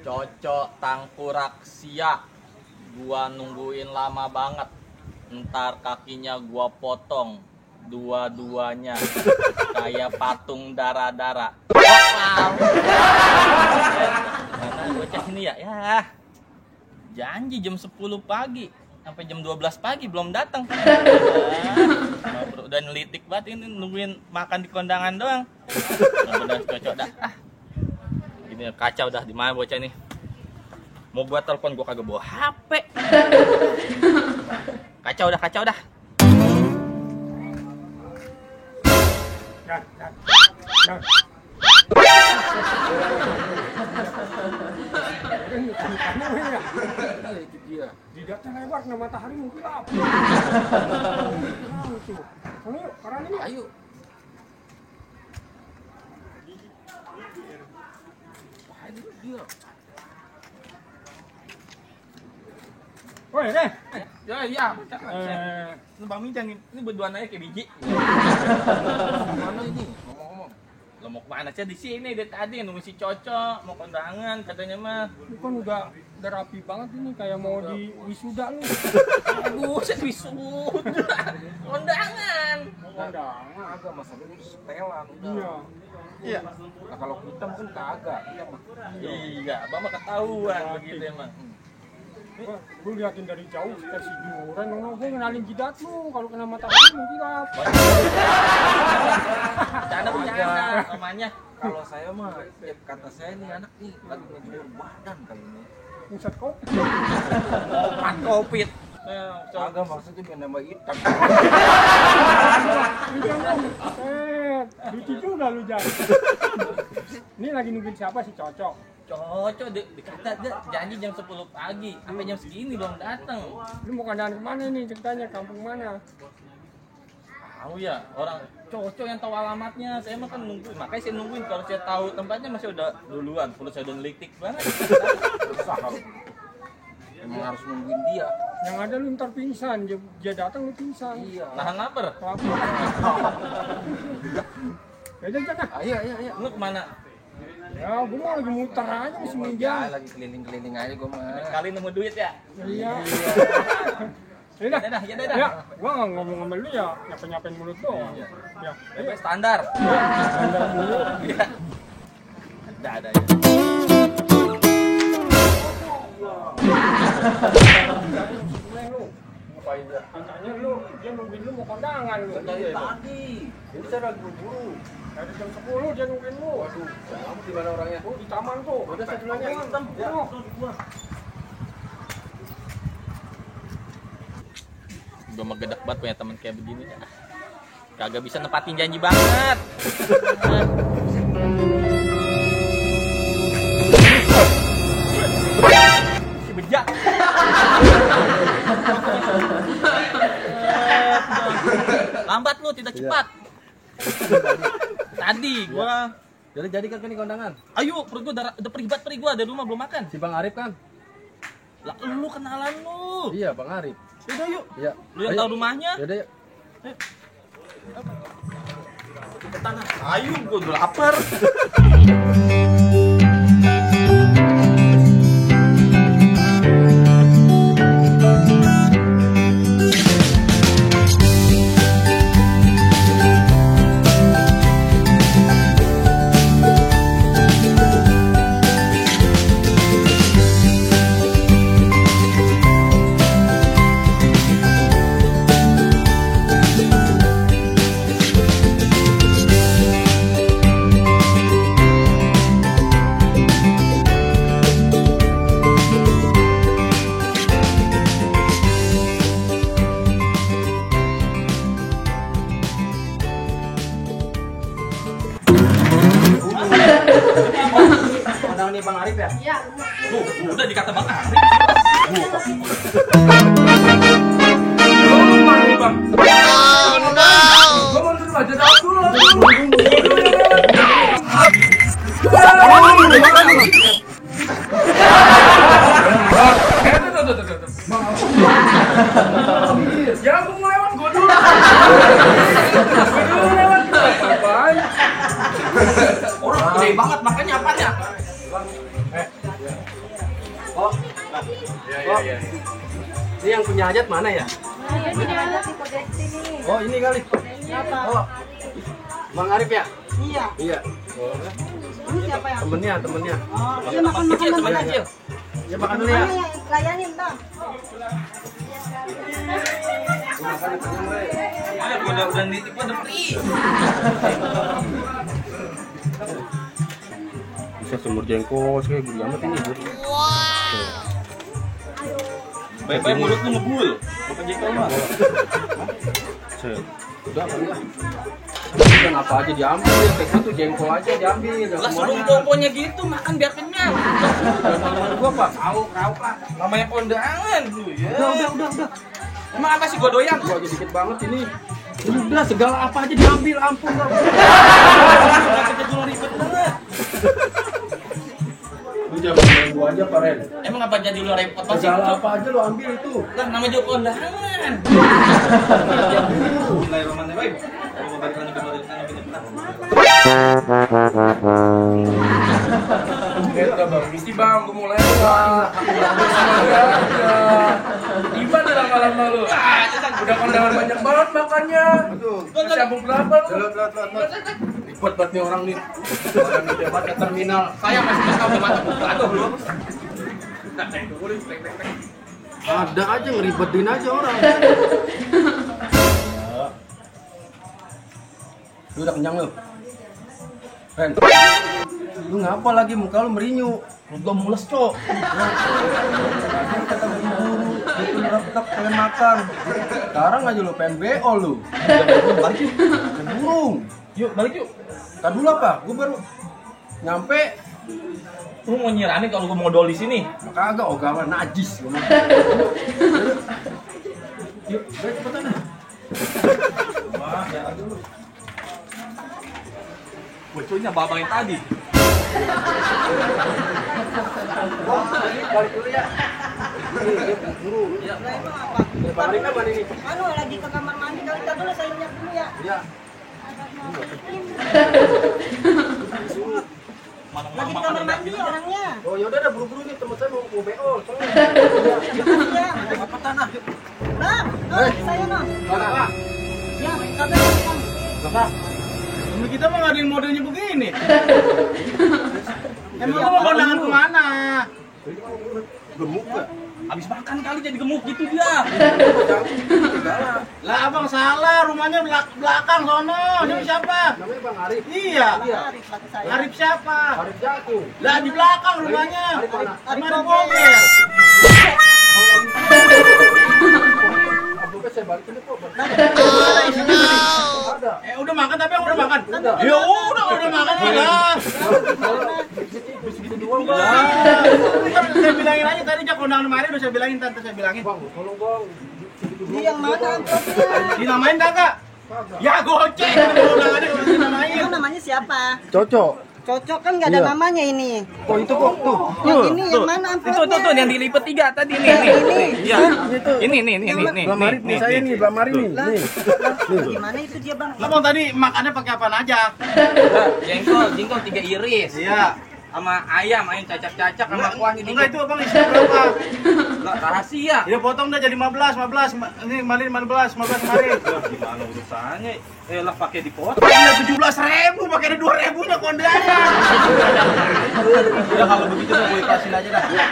Cocok tangkurak siak. Gua nungguin lama banget. Ntar kakinya gua potong dua-duanya kayak patung darah-darah. Wow. Mana bocah ini ya? Ya. Janji jam 10 pagi sampai jam 12 pagi belum datang. Udah nelitik banget ini nungguin makan di kondangan doang. Udah cocok dah. Ini kacau dah, di mana bocah ini? Mau gua telepon gua kagak bawa HP. Kacau dah. Itu dia. Jidatnya lebar kena matahari mungkin apa? Ayo, sekarang ini. Ayo. Dia. Woi, deh. Ya. Ini Bang Minjang ini berduaan aja kayak biji. Mana ini? Ngomong-ngomong. Lo mau kemana sih? Di sini dari tadi nunggu si Cocok mau kondangan katanya mah. Ini kan udah rapi banget ini kayak mau di wisuda lu. Aduh, saya wisuda. Kondangan. Kondangan. Agak masalah itu setelan udah. Iya. Iya. Nah kalau kita mungkin kagak, iya mah. Iya, Bapak ketahuan begitu emang. Gue liatin dari jauh kasih duren, gue kenalin jidat lu kalau kena matahari mungkin apa? Bercanda namanya. Kalau saya mah, kata saya nih anak nih lagi ngejemur badan kali ini. Pusat kopi. Opat Covid. Agak maksudnya biar nambah hitam. Lucu juga lu Jan. Ini lagi nungguin siapa sih Cocok? Cocok dikata dia janji jam 10 pagi sampai jam segini belum datang. Lu mau kondangan kemana nih ceritanya? Kampung mana? Tahu ya, orang Cocok yang tahu alamatnya. Saya mah kan nungguin, makanya saya nungguin. Kalau saya tahu tempatnya masih udah duluan. Perlu saya udah nelitik banget. Susah kalau emang harus nungguin dia. Yang ada lu ntar pingsan, dia datang lu pingsan. Iya. Nahan lapar. Ya jangan. Ayo. Lu kemana? Ya, gue mau lagi muter aja masih Ya, minjam. lagi keliling-keliling aja gue mah. Kali nemu duit ya? Iya. Ya dah. Ya. Ya, gua nggak ngomong sama lu ya, nyapain mulut doang. Ya. Bebas standar. Anda dulu. Iya. Ada ya. Ngapain dia? Katanya lu, dia nungguin lu mau kondangan lu. Dari tadi. Ini saya lagi buru-buru. Dari jam 10 dia nungguin lu. Waduh, kamu di mana orangnya? Oh, di taman tuh. Udah saya Sebelahnya telepon. hitam. Ya, Oh. Gue mah gedek banget punya temen kayak begini. Kagak bisa nepatin janji banget. Si bejak. Lambat lu, tidak cepat. Tadi gua Jadi kan ini kondangan. ayo perut gua udah perih gua dari rumah belum makan. Si Bang Arif kan? Lah lu kenalan lu. Iya, Bang Arif. Yaudah yuk. Iya. Lu yang tahu rumahnya? Yaudah yuk. Cepetan. Ayo gua udah lapar. Kondangan nih Bang Arif ya? Iya. Udah dikata Bang Arif. Bang. Gua mundur aja dulu. Ya aku mau lewat gua dulu. Orang gede banget makanya apanya? punya hajat mana ya? Oh ini kali. Siapa? Oh, Bang Arif ya? Iya. Iya. Ini siapa ya? Temennya. Oh, iya makan Kecil, teman makan. kecil. Ya makan dulu ya. Mana yang layanin bang? Ada gua udah nitip udah free. Bisa sumur jengkol kayak gini amat ini. Baik-baik mulut lu ngebul. Bukan jengkol mah. Udah kali lah. Udah apa aja diambil, teksnya tuh jengkol aja diambil. Lah sebelum pokoknya gitu makan biar kenyang. Gua apa? Rauk lah. Namanya kondangan tuh ya. Udah. Emang apa sih godoyan? Gua aja dikit banget ini. Udah segala apa aja diambil, ampun bang. Kita dulu ribet banget. Lu jangan ngomongin gua aja Pak Ren. Emang apa jadi lu repot banget sih? Segala apa aja lu ambil itu. Lah nama juga kondangan. Bismillahirrahmanirrahim. Mau balik lagi ke Udah bang, misi bang, gua mulai bang. Tiba nih lama-lama lu. Udah kondangan banyak banget makannya. Sambung berapa lu? Ribet banget nih orang nih. Orang di debat ke terminal. Saya masih nggak tahu gimana buka aduh belum. Ada aja ngeribetin aja orang. Lu udah kenyang lu? Ren, lu ngapa lagi muka lu merinyu? Perut gua mules, Cok. Tadi kata buru-buru, itu retak pengen makan. Sekarang aja lu pengen BO lu. Balik yuk. Pengen burung. Yuk, balik yuk. Tadi dulu apa? Gua baru nyampe. Lu mau nyiramin kalau gua modal di sini? Kagak, ogawan najis. Gua mah. Yuk, udah cepetan dah. Wah, ya aduh. Bocornya babang yang tadi. Balik dulu ya. Buru. Ya, Balik apa nih? Anu lagi ke kamar mandi kali kita dulu saya lihat dulu ya. Ya. Lagi di kamar mandi orangnya. Oh yaudah dah buru-buru nih temen saya mau BO. Soalnya. Iya. Apa tanah? Bang, saya no. Kakak. Ya, kabar bang. Kakak. Ini kita mah ngadain modelnya begini. Emang lu mau kondangan kemana? Gemuk gak? abis makan kali jadi gemuk gitu dia. Lah abang salah, rumahnya belakang sono. Dia siapa? Namanya Bang Arif. Iya. Arif lagi saya. Arif siapa? Arif Jagung. Lah di belakang rumahnya. Arif mana? Arif Boger. Abdulnya saya balikin deh kok. Ada. Udah makan tapi udah makan. Udah. Ya udah makan lah. Gitu doang Bang. Saya bilangin aja tadi jak kondangan kemarin udah saya bilangin tante saya bilangin. Bang, tolong Bang. Ini yang mana amplopnya? Dinamain kagak? Ya goceng kondangannya udah dinamain. Emang namanya siapa? Cocok. Cocok kan nggak ada Iya. namanya ini. Oh itu kok tuh. Yang ini yang mana amplopnya? Tuh yang dilipet 3 tadi nih. Iya. Ini. Bang Arif nih saya nih, Bang Arif nih. Nih. Gimana itu dia bang? Lah bang tadi makannya pakai apaan aja? Jengkol 3 iris. Iya. Sama ayam cacak-cacak sama kuahnya Enggak itu abang isi berapa? rahasia. Ya potong dah jadi 15. Ini kemarin 15 kemarin. Gimana urusannya? Lah pakai dipotong. Ada 17.000 pakai ada 2.000 nya kondangan. Ya kalau begitu dah gue ikhlasin aja dah. Ya.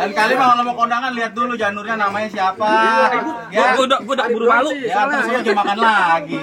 Dan kali mah kalau mau kondangan lihat dulu janurnya namanya siapa. Ya. Gua udah buru malu. Ya terus aja makan lagi.